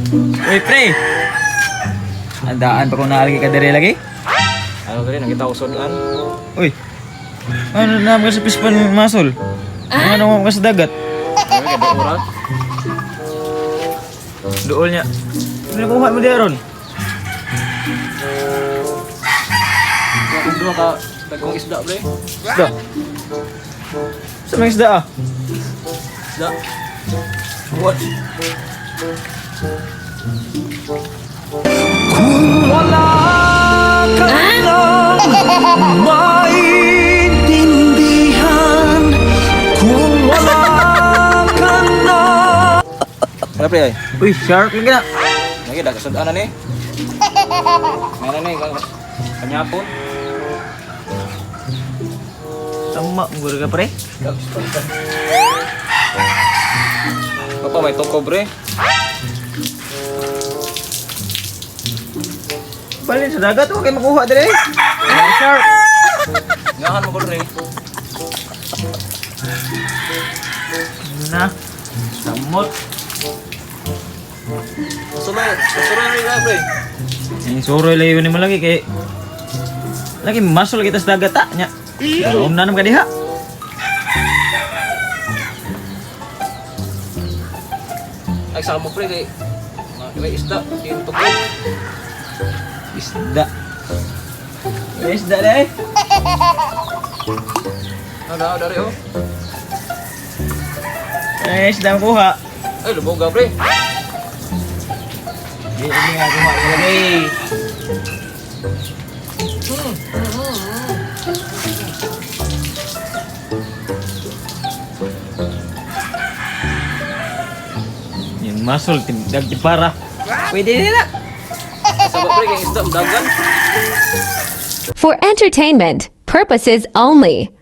Uy, pre! Andaan pa kung naalagi ka dere lagi? Ano dali, nakita ko sudan. Uy! Ano na ka sa pispan masol? Ano ka sa dagat? Ano kay Dora? Dool niya. Ano nakuha mo diya ron? Kung duha ka dagkong isda, pre. Isda. Sa mga isda ah? Isda. What? Ano, pre, ay? Uy, shark lagi na. Lagi dag sudan na ni. Ano ni kanyapon. Tama, muguro ka, pre. Papa may toko, pre. Balin sa dagat, huwag kayo makuha dire. Mga shark. Ngahan mo ko dre. Ano na? Samot. Suloy, suloy rin ka, pre. Yung suroy lagi yun mo lagi kay lagi masol kita sa dagat ta nya. Um na ka diha. Ay sama, pre, kay may isda, yung toko. Isda. May isda dai. Ano dari oh. May isda ang kuha. Ay lubog ka, pre. Di di nga kuha lagi. Yung masol dag di para. Pwede nila. Sama, pre, kay isda dagan. For entertainment purposes only.